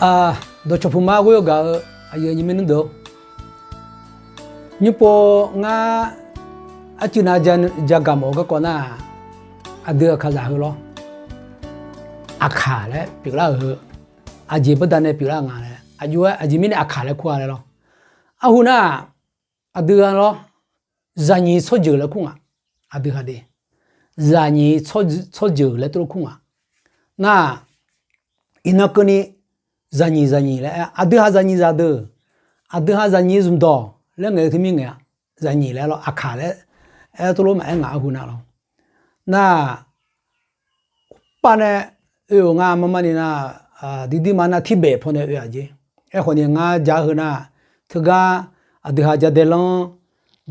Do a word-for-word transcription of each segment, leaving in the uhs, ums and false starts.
Dawqcawq puq ma ghoer-eu gaq-eu aqyuif aqnyir maernmr deuq-or, nymrpov ngar arcuiv nav jagaq mawf-eu garkawv nar, aqdui Aqkaqzaq heu lawr, Aqkaq laer pyeuflar-euq heu, aqjeq baqdanae pyeuflar nga laer, aqjox-aer aqjeq mirnae Aqkaq laer kur-a laer lawr. Arhu nar, aqdui-a lawr, zaqnyiq tsawrjeuq laer kur nga. Aqdui haq de, zaqnyiq tsawrjeuq laer tov kur nga. Nar, iqnan keuvni zaqnyiq zaqnyiq laer aer, aqdui haq zaqnyiq zaqdeuq, aqdui haq zaqnyiq zmqdawq laer ngaeq-eu teu mir ngaeq-a. Zaqnyiq laer lawr, Aqkaq laer aer tov lof maqaer ngaq arhu nar lawr. Nar, pav nae oe-euq nga marmar ni nar, duidui ma nar tirbaeq pawnae oe-aq jeq. Aerkhawf ni ngar ja-eu heu nar, teugar aqdui haq jadaelanr,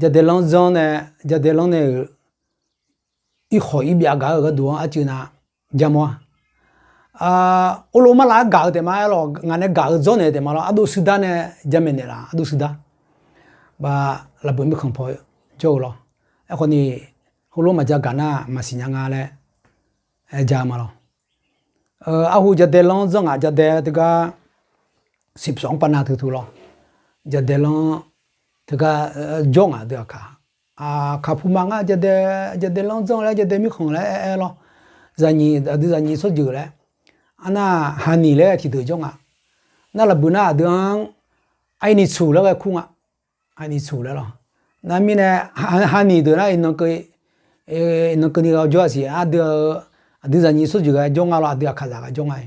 jadaelanr zanr nae, jadaelanr nae-euq irkhawq irbyav gaq-eu gharduq-anr arcuiv nav jamawr-a. Orlov marlav-aer gaq-eu taef ma aer lawr, ngaq nae gaq-eu dzawrnaeq taef ma lawr, ardov shuidar nae jamaeq naeqlaf, ardov shuidar. Ba, lafbeuq mirkhanq paw jawr-eu lawr. Aerkhawf ni, heulof maqja gaq nar maqsiq nya nga laer aer ja ma lawr. Arhu jadaelanr zanr ngaq jadae teugar siqpsawq-anr pav nav teu teu lawr. Jadaelanr teugar jawr ngaq deuq Aqkaq. Aqkaq puq ma ngar jadae, jadaelanr zanr laer jadae mirkhanq laer aer aer lawr. Zaqnyiq, aqdui zaqnyiq tsawrjeuq laer. Arnar, haniq laer tiqdeuq jawr nga. Nar lafbeuq nar aqdui-anr aqniq tsuq laer ghae kur nga. Aqniq tsuq laer lawr. Nar mirnae, haniq deuq nar iqnan keuvni ghaq jawr-a siq, aqdui, aqdui zaqnyiq tsawrjeuq ghae jawr nga lawr, aqdui Aqkaqzaq ghae jawr nga-i.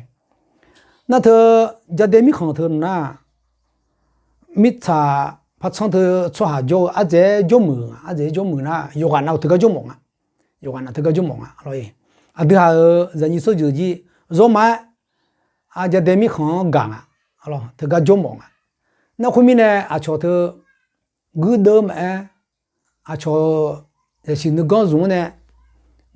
Nar teu, jadae mirkhanq teu nar, mirtsaq par tsanr teu tsawrhaq jawr-eu ardzaeq-aer jawrmuiq nga, ardzaeq-aer jawrmuiq nar yawqghaq nav-euq teugar jawrmawf nga. Yawqghaq nav teugar jawrmawf nga lawr-ir. Aqdui haq-euq zaqnyiq tsawrjeuq jir zawr ma-aer, jadae mirkhanq-anr gaq nga. Teugar jawrmawf nga. Nar khoermirnae aqcawq teu guirdeuv maqaer, aqcawq yasiq nuiganr zmq-anr nae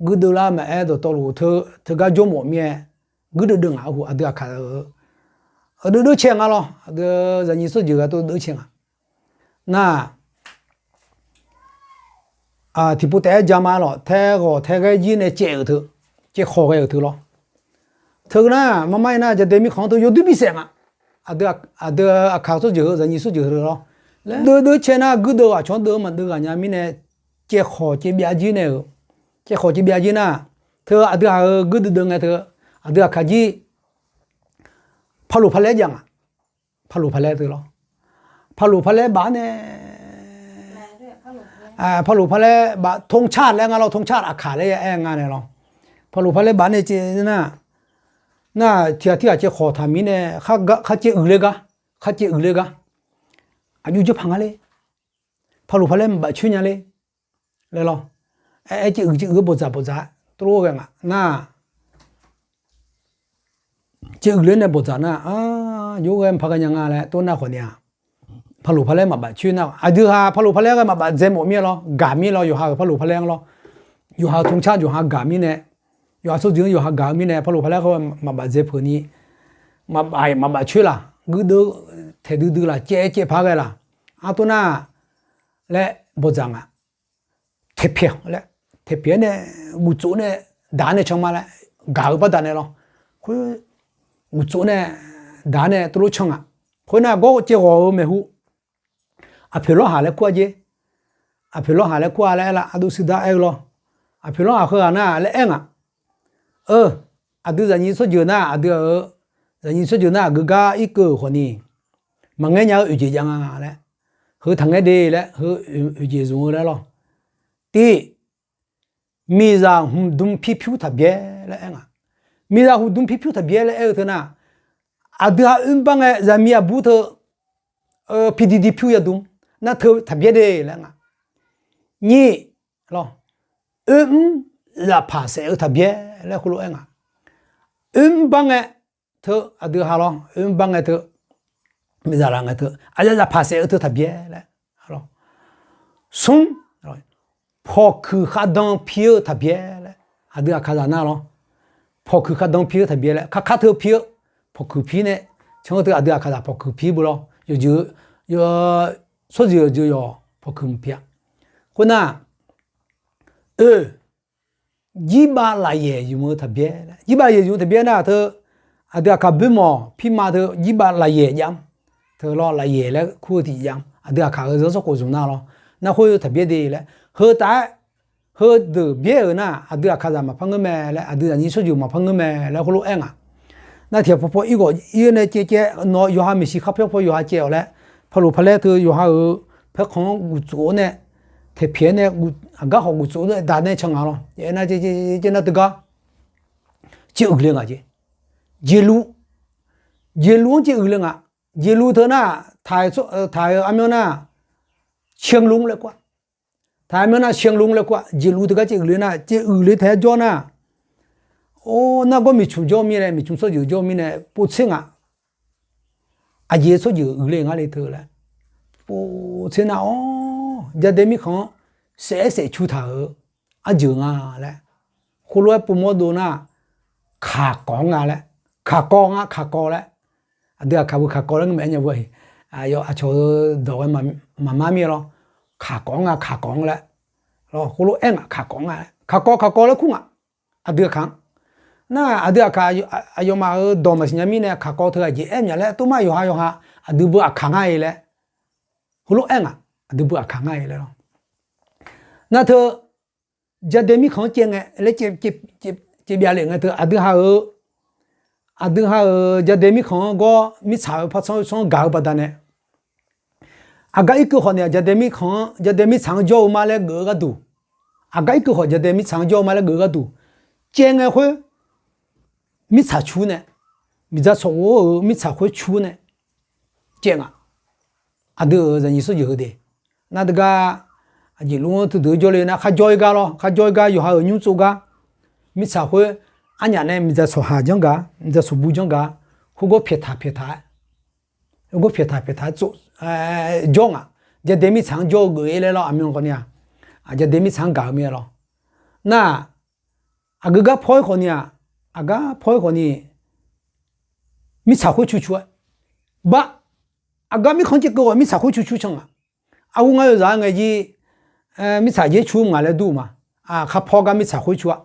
guirdeuv lar maqaer dawqtawvluf teu, teugar jawrmawf mir-aer guirdeuv deuv ngaq arhu aqdui Aqkaq-eu deuvdeuv cae nga lawr, aqdui zaqnyiq tsawrjeuq ghae tov deuvdeuv cae nga. Nar, tiqpov taef-aer ja ma lawr, tae ghawq tae ghae jir nae caev-euq teu, caev khawq ghae-euq teu lawr. Teu nar marmar-ir nar jadae mirkhanq-anr teu yawduir bisaef nga. Aqdui Aqkaq tsawrjeuq heu zaqnyiq tsawrjeuq heu lawr. Deuvdeuv cae nar guirdeuv aqcawq-anr deuv maqdeuv ghaq nya mirnae, caev khawq caev byav jir nae-euq, caev khawq caev byav jir nar, teu aqdui haq-euq guirdeuv deuv ngae teu, aqdui Aqkaq jir paqloq paqlaer jav nga. Paqloq paqlaer teu lawr. Paqloq paqlaer baf nae, paqloq paqlaer baf, ธงชาติ laer nga lawr, ธงชาติ Aqkaq laer aer nga nae lawr. Paqloq paqlaer baf nae caev nar, nar tiq ghaq tirghaq caev khawq taq mirnae, khar caev uiqler gar, khar caev uiqler gar, aqjox jawr paq nga le. Paqloq paqlaer maqbaf coer nya le laer lawr. Aer aer caev uiq caev uiq-aer bawqdzaq bawqdzaq-aer tov lof ghae nga nar, caev uiqler nae bawqdzaq nar, jawr ghae maqpar ghae nya nga laer tov nar khawf ni-aq, paqloq paqlaer maqbaf coer nar, aqdui haq paqloq paqlaer ghae maqbaf dzae mawf mir-a lawr, gaq mir lawr, yawqha-euq paqloq paqlaer-anr lawr. Yawqha-euq ธงชาติ yawqha gaq mirnae, yawqha tsawrjeuq-anr yawqha gaq-eu mirnae paqloq paqlaer ghae maqbaf dzae peuq ni, maqbaf maqbaf coer laq, guirdeuv taeq duidui laq, caev caev paq ghae laq, artov nar laer bawqdzaq nga. Taeqpyaeq laer, taeqpyaeq-aer nae guftsof nae daq-ar nae can ma laer, gaq-eu baqdanae lawr. Khoer guftsof nae daq-ar nae tov lof can nga. Khoernar gawr caev ghawq-euq maeqhu, aqpoeq lawrhaq laer kur-a jeq. Aqpoeq lawrhaq laer kur-a laer aer lar, ardov shuidar aer-eu lawr. Aqpoeq lawrhaq heughaq nar laer aer nga. Eu, aqdui zaqnyiq tsawrjeuq nar, aqdui-euq zaqnyiq tsawrjeuq nar aqgeu gar irkeuv-euq khawf ni, maqngaer nya-eu oeq jeq jav nga laer, heu taqngaer de laer heu oeq jeq zmq-eu laer lawr. Tiv, miqzaq hmqdm pirpyur taqbyaer laer aer nga. Miqzaq hmqdm pirpyur taqbyaer laer aer-eu teu nar, aqdui-aq oermr bar ngae zaqmiq aqbur teu, piqdiqdiq pyur yadm nar teu taqbyaer de laer nga. Nyir, oermr zaqpaq saef-eu taqbyaer laer heulof aer nga. Oermr bar ngae teu aqdui ha lawr, oermr bar ngae teu, miqzaq laf ngae teu, aqyawf zaqpaq saef-eu teu taqbyaer laer. Smr, pawqkuiq khavdan pi-eu taqbyaer laer, aqdui Aqkaqzaq nar lawr. Pawqkuiq khavdan pi-eu taqbyaer laer, kakar teu pi-eu, pawqkuiq pi nae can-eu teu aqdui Aqkaqzaq pawqkuiq pi beu lawr. Yawqjeq, tsawrjeuq yawqjeq yawq pawqkuiq mq pi-a. Khoernar, oe, jirbav lafyaeq zmq-eu taqbyaer laer, jirbav lafyaeq zmq-eu taqbyaer nar teu, aqdui Aqkaq boermawq pirma teu jirbav lafyaeq jav-anr, teu lawr lafyaeq laer kur-eu tiqjav-anr aqdui Aqkaq-euq zanrsanrkhof zmq nar lawr, nar khoer taqbyaer de laer heu taf-aer, heudeuq byaer-euq nar aqdui Aqkaqzaq maqpar ngeur mae laer, aqdui zaqnyir tsawrjeuq maqpar ngeur mae laer khoerlof-aer ngaq. Nar tiqghaq paw paw irghawq ir-eu nae caev caev nawq yawqha maeqshi khar pyawr paw yawqha caev-awq laer, paqloq paqlaer teu yawqha-euq paerkhanq-anr guftsof-awr nae, taeqpyaeq-aer nae, aqgar khawf guftsof-awr nae daq nae can ngaq lawr. Aernar caev caev nar teugar caev uiqle ngaq jeq. Jeqluv, jeqluv-anr caev uiqle ngaq. Jeqluv teu nar, taq-euq armyanr nar, เชียงรุ้ง laer kur-a. Taq-euq armyanr nar เชียงรุ้ง laer kur-a. Jeqluv teugar caev uiqle nar, caev uiqle taef-aer jawr nar, or, nargawr miqcmq jawr-eu mirnae, miqcmq tsawrjeuq jawr-eu mirnae povtser ngaq. Aqjeq tsawrjeuq uiqle ngar le teu laer povtser nar, or, jadae mirkhanq-anr saef-aer saef cu taq-euq arjeuq nga laer, khoerlof-aer povmawr dov nar, kaqkawv-anr nga laer, kaqkawv nga kaqkawv laer, aqdui Aqkaq beu kaqkawv laer ngeur maeq-aer nya beu-aq, aqcawq-eu dawq ghae maqmar mir-aer lawr, kaqkawv-anr nga kaqkawv-anr laer, khoerlof-aer ngaq kaqkawv-anr nga laer, kaqkawv kaqkawv laer kur ngaq. Aqdui Aqkaq-anr nar, aqdui Aqkaq aqyawfmaf-euq dawq maqsiq nya mirnae kaqkawv teu aqjeq aer mya laer, tov mar yawqha yawqha aqdui beu Aqkaq ngar-e laer, heulof-aer ngaq, aqdui beu Aqkaq ngar-e laer lawr. Nar teu, jadae mirkhanq-anr caev ngae laer, caev byav lef ngae teu aqdui ha-euq, aqdui ha-euq jadae mirkhanq-anr gawr mirtsaq-euq par tsanr-eu tsanr-anr gaq-eu baqdanae, aqgar irkeuv khawf ni-aq, jadae mirkhanq-anr jadae mirtsaq-anr jawr-eu ma laer geuf-eu gharduq, aqgar irkeuv khawf jadae mirtsaq-anr jawr-eu ma laer geuf-eu gharduq, caev ngae khoer mirtsaq cur nae, miqdzaq sawqghof-euq mirtsaq khoer cur nae caev ngaq. Aqdui-euq zaqnyiq tsawrjeuq heu de. Nar teugar aqjeq luf-anr teudeuq jawrle nar kharjawr-ir gar lawr, kharjawr-ir gar yawqha-euq nymr tsov gar, mirtsaq khoer arnyaf nae miqdzaq sawqhaq janr gaq, miqdzaq sawqbu janr gaq, khoergawr pyaeqtaq pyaeqtaq-aer, khoergawr pyaeqtaq pyaeqtaq-aer tsov jawr ngaq. Jadae mirtsaq-anr jawr-eu geuf-ir laer lawr, aqmyan khawf ni-aq, jadae mirtsaq-anr gaq-eu mir-aer lawr. Nar, aqgeu gar paw-ir khawf ni-aq, aqgar paw-ir khawf ni, mirtsaq khoer cu cu-aer, ba, aqgar mirkhanq caev keuv khawf mirtsaq khoer cu cu can ngaq. Arhu ngar yawzaq-aer ngaejir, mirtsaq jaer cu mq ngaq laer dur-eu ma. Aqkar paw gar mirtsaq khoer cu-a.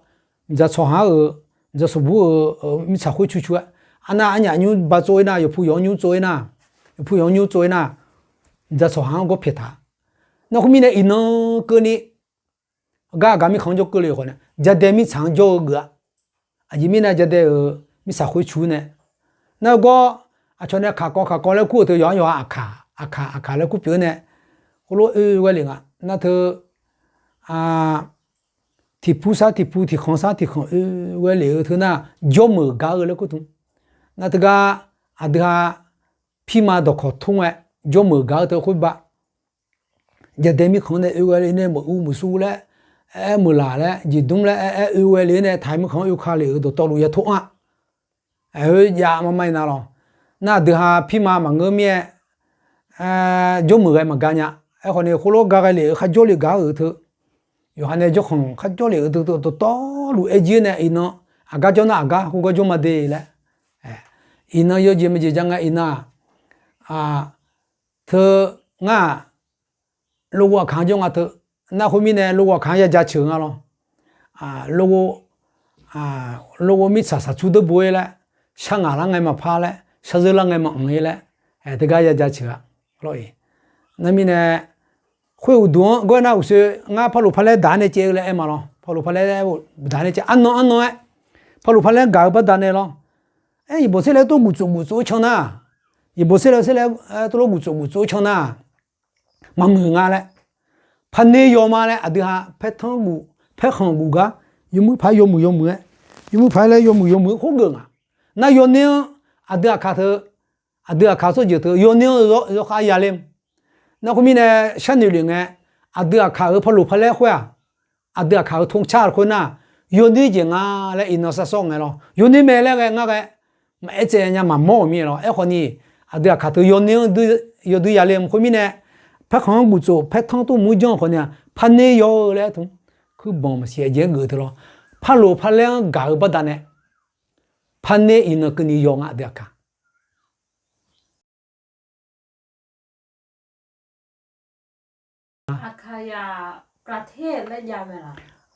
Miqdzaq tsawqhaq-euq, miqdzaq sawqbur-euq mirtsaq khoer cu cu-aer, arnav arnyaf nymr ba tsov-ir nar, yawqpu yawq-anr nymr tsov-ir nar, yawqpu yawq-anr nymr tsov-ir nar, miqdzaq tsawqhaq-anr gawr pyaeqtaq. Nar khoermirnae iqnan keuvni gar aqgar mirkhanq-anr jawr keuvle khawf nae, jadae mirtsaq-anr jawr-eu geuf-a. Aqjeq mirnae jadae-euq mirtsaq khoer cu nae, nar gawr aqcawq nae kaqkawv kaqkawv laer kur-euq teu yawqha yawqha aqkaq aqkaq aqkaq laer kur pyeuf-eu nae, khoerlof oe ghae lef nga. Nar teu tiqpur sar tiqpur tiqkhanq sar tiqkhanq oe ghae lef-eu teu nar, jawrmeuq gaq-eu laer kur tmr. Nar teugar aqdui ha pirma dawqkawq tmr-aer jawrmeuq gaq-eu teu khoer ba, jadae mirkhanq nae oe ghae le nae meuq uv meuq suv laer, aer meuq laq laer jeqdmr laer aer aer oe ghae le nae taq-euq mirkhanq-anr oe ka lef-euq dawqtawvluf ya tov-anr-aq, aer-eu jav mar mar-ir nar lawr. Nar aqdui ha pirma maqngeur mir-aer, jawrmeuq ghae maqgaq nya. Aerkhawf ni khoerlof-aer gaq ghae lef-euq kharjawr le gaq-euq teu, yawqha nae jawrkhanq kharjawr lef-euq teu dawqtawvluf aer jir nae iqnan, aqgar jawr nar aqgar khoergar jawr ma de laer, iqnan yawjeq maqjeq ja nga iqnan-aq, teu ngar-aq, logov aqkaq-anr jawr nga teu, nar khoermirnae logov aqkaq-anr ya jaceuq nga lawr. Logov mirtsaq saqtsur deur bo-ir laer, shar ngaq lar ngae maqpar laer, shar zeur lar ngae maqanq-ir laer, teugar ya jaceuq-a. Nar mirnae, khoer uqduq-anr gawr-aer nar uqshoe ngar parlof parlaer daq-ar nae caev-eu laer aer ma lawr. Parlof parlaer daq-ar nae caev arnan arnan-aer, parlof parlaer gaq-eu baqdanae lawr. Aer, yeqbawq serlaer tov guftsof guftsof-eu can nar, yeqbawq serlaer serlaer tov lof guftsof guftsof-eu can nar, maqmuiq nga laer, parner yaw ma laer aqdui ha paertanr guf paerkhanq guf gar, yawmuiq paq-aer yawmuiq yawmuiq-aer, yawmuiq paq-aer laer yawmuiq yawmuiq-aer khoergeuf nga. Nar yawner-anr aqdui aqkaq teu, aqdui aqkaq tsawrjeuq teu yawner-anr yawkhav yale. Nar khoermirnae sharnoeq lef ngae, aqdui aqkaq-euq parlof parlaer khoer-aq, aqdui aqkaq-euq ธงชาติ khoer nar, yawner jeq nga laer iqnan sar sawr ngae lawr. Yawner mae laer ghae ngar ghae maqaer tsaev nya maqmawr-euq mir-aer lawr. Aerkhawf ni, aqdui aqkaq teu yawner-anr yawdui yale-eu khoermirnae, paerkhanq-anr guftsof paertanr tov mur janr khawf ni-aq, parner yaw-eu laer aer tmr. Kuirbawq maqsiq aqjeq-aer geuf teu lawr. Parlof parlaer-anr gaq-eu baqdanae, parner iqnan keuvni yaw nga aqdui aqkaq.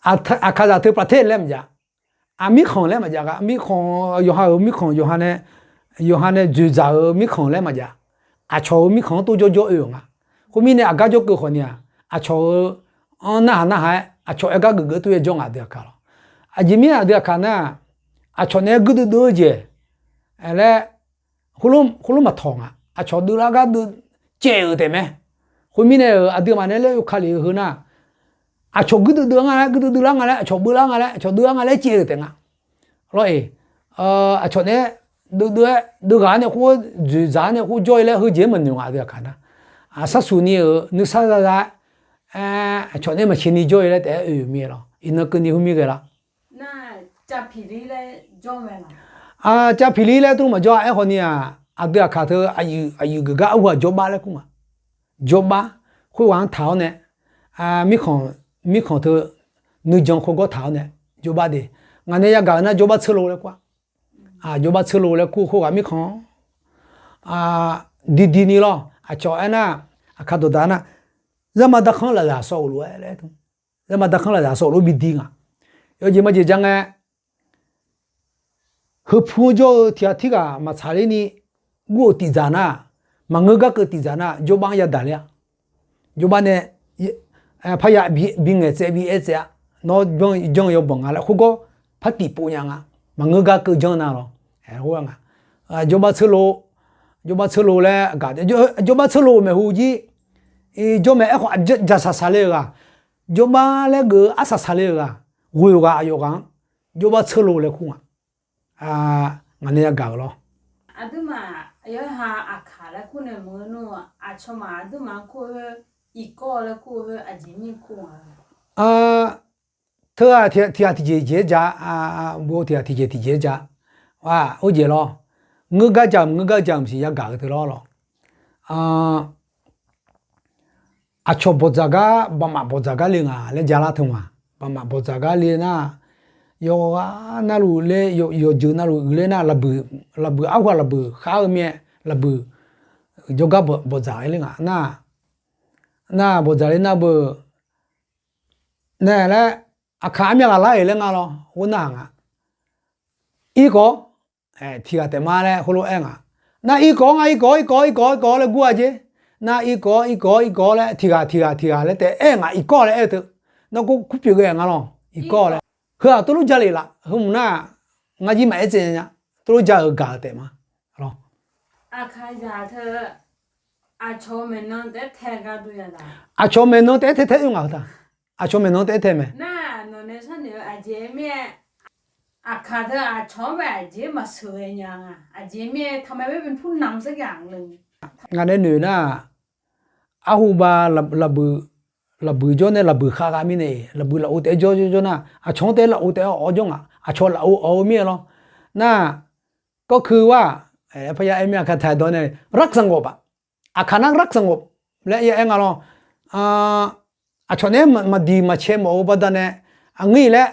Aqkaqzaq teu ประเทศ laer maqjav. Aqmirkhanq laer maqjav gha, mirkhanq, yawqha-euq mirkhanq, yawqha nae, yawqha nae dzoeqdzaq-euq mirkhanq laer maqjav. Aqcawq-euq mirkhanq-anr tov jawrjawr oe-euq nga. Khoermirnae aqgar jawrkeuv khawf ni-aq, aqcawq-eu-anr narhaq narhaq-aer aqcawq aer gar geufgeuf tov-aer jawr nga aqdui aqkaq lawr. Aqjeq mirnae aqdui aqkaq nar, aqcawq naeq-aer guirdeuv deuv-eu jeq laer khoerlof maqtawq nga. Aqcawq deuvlar gar deuv caev-euq taef mae. Khoermirnae-euq aqduimaf nae laer oe ka lef-eu heu nar, aqcawq guirdeuv deuv-a nga laer, guirdeuv deuvlar nga laer, aqcawq beuvlar nga laer, aqcawq deuvlar nga laer caev-euq taef nga. Lawr-eq, aqcawq naeq-aer deuvdeuv-aer deuvghaq-anr nae khoer dzoeqdzaq-anr nae khoer jawr-ir laer heujeq-aer maqnoeq nga aqdui aqkaq nar. Sarsuq ni-euq nuisar zaza-aer, aqcawq naeq-aer maqsiq ni jawr-ir laer taef-aer oe-euq mir-aer lawr. Iqnan keuvni khoermir ghae lar. Cav piqlir laer tov maqjawr-a. Aerkhawf ni-aq, aqdui aqkaq teu aqyuif geuf gar arhu-aq jawrbar laer kur nga. Jawrbar, khoerghaq-anr taq-awr nae, mirkhanq, mirkhanq teu nuijan khawgawr taq-awr nae, jawrbar de. Ngaq nae yagaq-eu nar jawrbar tseurlo laer kur-a. Jawrbar tseurlo laer kur khoerghaq mirkhanq didi ni lawr. Aqcawq aernar, aqkaq dawqdaq nar, zarma darkhanr lafzaq sawv-euq lof-aer laer, zarma darkhanr lafzaq sawv-euq lof-aer bidi nga. Yawjeq majeq ja ngae, heupu-anr jawr-eu tiq ghaq tirghaq maqtsaq ler ni, gur-euq tiqdzaq nar, maqngeur gar keuv tiqdzaq nar, jawrbar-anr yadaq ler-a. Jawrbar nae parya bingaeq tsaev bi aer tsaev-a. Nawr janr-eu yawbanq nga laer khoergawr par tiqpov nya nga. Maqngeur gar keuv janr nar lawr. Jawrbar tseurlo, jawrbar tseurlo laer gaq, jawrbar tseurlo maeqhu jir jawr mae. Aerkhawf jaqsaq saqle-eu ghaq, jawrbar laer geuf-eu arsaq saqle-eu ghaq, ghoe-eu ghaq aqyawf ghaq-anr jawrbar tseurlo laer kur nga. Ngaq nae yagaq-euq lawr. Aqduimaf yawqha aqkaq laer kur nae maqngeur nar, aqcawq maf aqduimaf-anr kur khoer, iqkawr laer kur khoer aqjeq mir kur nga. Teu-aq tiq ghaq tiqjeq jeq-aer ja, bo tiq ghaq tiqjeq tiqjeq-aer ja. Or jeq lawr. Ngeur gar ja mq ngeur gar ja mq siq yagaq-eu teu lawr lawr. Aqcawq bawqdzaq gar, baqmaf bawqdzaq gar le nga laer ja lar teu ma. Baqmaf bawqdzaq gar le nar, yawqghaq navluf laer, yawqjeuq navluf uiqler nar, laqbuiq arhu-aq laqbuiq khar-eu mir-aer, laqbuiq jawrgar bawqdzaq-aer le nga nar, nar bawqdzaq le nar beu nae laer, aqkaq armyav ghaq lar-iq laer nga lawr, ghov narhaq nga. Irkawv-awr, tiq ghaq taef ma laer heulof-aer nga. Nar irkawv-awr nga, irkawv-awr, irkawv-awr, irkawv-awr laer gur-a jer. Nar irkawv-awr, irkawv-awr, irkawv-awr laer tiq ghaq tiq ghaq tiq ghaq laer taef-aer nga, iqkawr laer aer-eu teu. Nar kur pyeuf ghae nga lawr, iqkawr laer. Heu-aq teulof ja lef laf, heu mq nar, ngar jir maqaer tsaev nya, teulof ja-euq gaq-eu taef ma. Aqcawq maeqnan taef-aer tae tae oe ngaq heu ta. Aqcawq maeqnan taef-aer tae mae. Ngaq nae noeq nar, arhuba laqbuiq, laqbuiq jawr nae laqbuiq khav gha mirnae, laqbuiq lafov taef-aer jawr jawr jawr nar, aqcawq-anr taef-aer lafov taef-aer awq-awr jawr nga, aqcawq lafov awq-eu mir-aer lawr. Nar, kawrkui-aq, arpar ya aer mir-a ka taq dawr nae, รักสงบ-aq, aqkaq nar รักสงบ laer ya aer nga lawr. Aqcawq naeq-aer maqdiq maqcae mawf-eu baqdanae, aqngeur-iq laer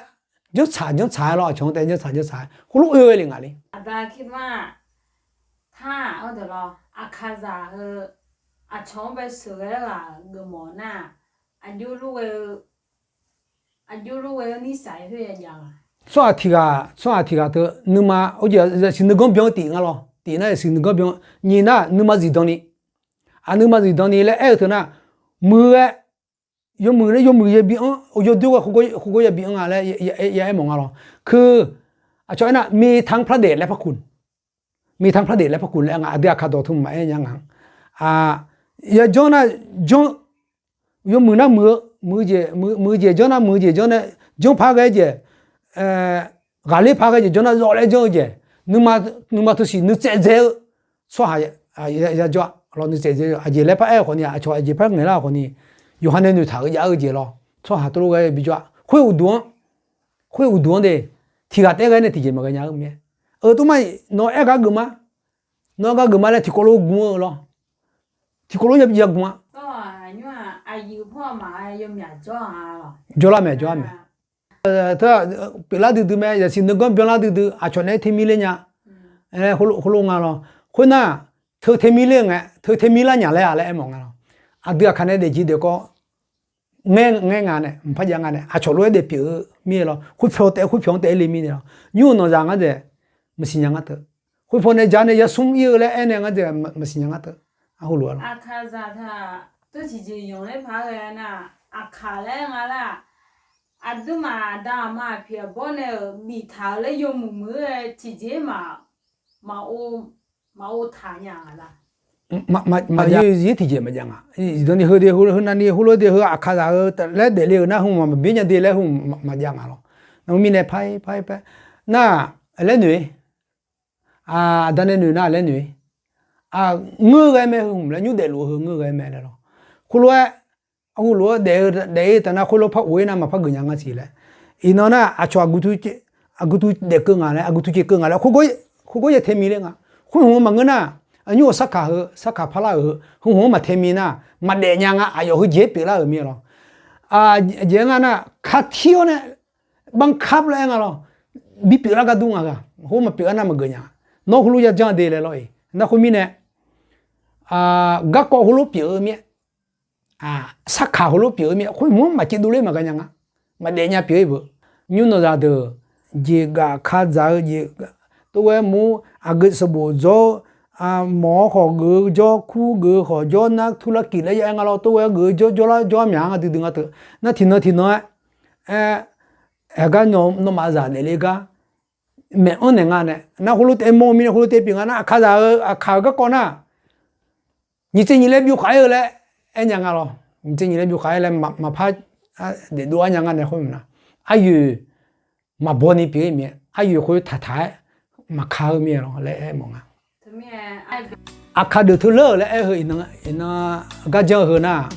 janrtsaq janrtsaq-aer lawr, aqcawq-anr taef-aer janrtsaq janrtsaq-aer khoerlof oe-eu le ngaq le. Aqda kima, tar-aq, aqkaqzaq heu, aqcawq-anr bae sheuqghae-aer ghaq geufmawf nar, aqjox luf ghae-eu, aqjox luf ghae-eu นิสัย khoer ya jav-a. Tsawrhaq tiq ghaq, tsawrhaq tiq ghaq teu nuima, or jeq yasiq nuiganr byan-eu tif nga lawr. Tif nar yasiq nuiganr byan, nyiq nar nuima zifdan ni, aq nuima zifdan ni laer aer-eu teu nar, muiq-aer, yawmuiq laer yawmuiq yabi anr, yawdoer ghae khoergawr yabi anr nga laer ya aer mawf nga lawr. Keu, aqcawq aernar มีทางพระเดชและพระคุณ, มีทางพระเดชและพระคุณ laer aer nga, aqdui aqkaq dawq teu maqaer nya nga. Yajanr nar janr, yawmuiq nar muiq-eu, muiq-eu jeq janr nar muiq-eu jeq janr nae, janr par ghae jeq, ghaqler par ghae jeq janr nar zawv laer janr-eu jeq, nuima teu siq nuitsaev dzae-eu tsawrhaq yajawr-a lawr, nuitsaev dzae-eu aqjeq laer par aer-eu khawf ni, aqcawq aqjeq par ngaeqlar-eu khawf ni, yawqha nae noeqtaq-eu jav-eu jeq lawr, tsawrhaq teulof ghae bijawr-a. Khoer uqduq-anr, khoer uqduq-anr de, tiq ghaq taef-aer ghae nae tiqjeq maqghae nya-eu mir-aer, eu tov ma, nawq aer gar geuf ma, nawq aer gar geuf ma laer tiqkawv lof gmq-eu lawr, tiqkawv lof ya gmq-a. Jawrlar mae, jawrlar mae. Teu-aq, pyeuflar duidui mae, yasiq nuiganr byanlar duidui, aqcawq naeq-aer teumirler nya. Khoerlof nga lawr. Khoernar, teu teumirler ngae, teu teumirlar nya laer-a laer aer mawf nga lawr. Aqdui aqkaq nae daefjeq daefkawv ngaer nga nae maqpar jav nga nae aqcawq lof-aer daef pyeuf-eu mir-aer lawr, khoerpyawq taef-aer khoerpyawq-anr taef-aer le mirnae lawr, nymr-euq nawqzaq ngar dzaeq maqsiq nya ngar teu. Khoerpyawq nae ja nae ya smr ir-eu laer aernae ngar dzaeq maqsiq nya ngar teu. Arhu lof-aer lawr. Aqkaqzaq taq tov tiqjeq yanq laer paq-aer ghae nar, aqkaq laer nga lar. Aqduimaf aqda aqma aqpoeq aqbawr nae-euq biftaq-euq laer yawmuiq muiq-aer ghae tiqjeq-aer maqov taq nya nga lar. Maqya zir tiqjeq maqjav nga. Iqdan ni heu de heu navni heulof de heu aqkaqzaq-eu laer daefle-euq nar heu maqbyaer nya de laer heu maqjav nga lawr. Navmir nae par par par nar, laer noeq-ir. Aqda nae noeq nar laer noeq-ir. Ngeur ghae mae heu hmq laer nymr daefluf-eu heu ngeur ghae mae laer lawr. Khoerlof-aer arhu lof-aer daef-eu daef-ir taf nar khoerlof par of-ir nar maqpar geuf nya ngar siq laer. Iqnan nar aqcawq aqgeu tu daef keuv nga laer aqgeu tu caev keuv nga laer khoergawr ya tae mi ler nga. Khoer hmq-anr maqngeur nar, aqnymr-euq sarkaq heu sarkaq parlar-euq heu heu hmq-anr maqtae mi nar maqdaef nya nga. Aqyawf heujeq-aer pyeuflar-euq mir-aer lawr. Aqjeq-aer nga nar, kar tir-awr nae banrkar laer aer nga lawr. Bipyeuf lar gar dur nga ghaq, khoer maqpyeuf-aer nar maqgeuf nya. Nawr heulof ya janr de laer lawr-iq nar khoermirnae, garkawv heulof pyeuf-eu mir-aer, sarkaq heulof pyeuf-eu mir-aer khoer hmq-anr maqcaev dovler maqghae nya nga. Maqdaef nya pyeuf-ir beu. Nymr nawqzaq deuq jeqgaf kadzaq-eu jeq, tov ghae mur aqgeu sanqbof dzawr, mawq-awr khawf geuf-eu jawr, kur geuf-eu khawf jawr, nar turlar kif laer ya aer nga lawr. Tov ghae geuf-eu jawr jawrlar jawr-ar myaq nga duidui nga teu. Nar tiqnan tiqnan-aer, aer, aqgar nawmaf zaq daefle gar maeq-anr naeq nga nae nar khoerlof taef mawr-eu mirnae khoerlof taef pyeuf nga nar aqkaqzaq-eu aqkaq-eu garkawv nar nyiq tsaev nyiq laer byov khaq-aer-eu laer aer nya nga lawr. Nyiq tsaev nyiq laer byov khaq-aer laer maqpar daefdov-ar nya nga nae khoer maqnar, aryoeq maqbaw ni pyeuf-ir mir-aer aryoeq khoer taqtaq-aer maqka-eu mir-aer lawr laer aer mawf nga. Aqkaq deuq teu lar-euq laer aer-eu iqnan gar janr-eu heu nar,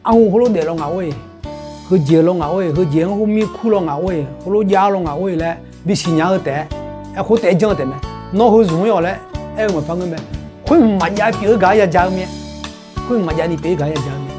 arhu khoerlof daef law ngaq or-iq, heujeq law ngaq or-iq, heujeq-anr khoermir kur law ngaq or-iq, khoerlof jav law ngaq or-iq laer bisiq nya-eu taef-aer, aer khoer taef-aer janr-eu taef mae. Nawr heu zmq-ir-awq laer aer-eu maqpar ngeur mae. Khoer hmq maqjav pyeuf-eu gaq-aer ya ja-eu mir-aer, khoer hmq maqjav ni pyeuf-ir gaq-aer ya ja-eu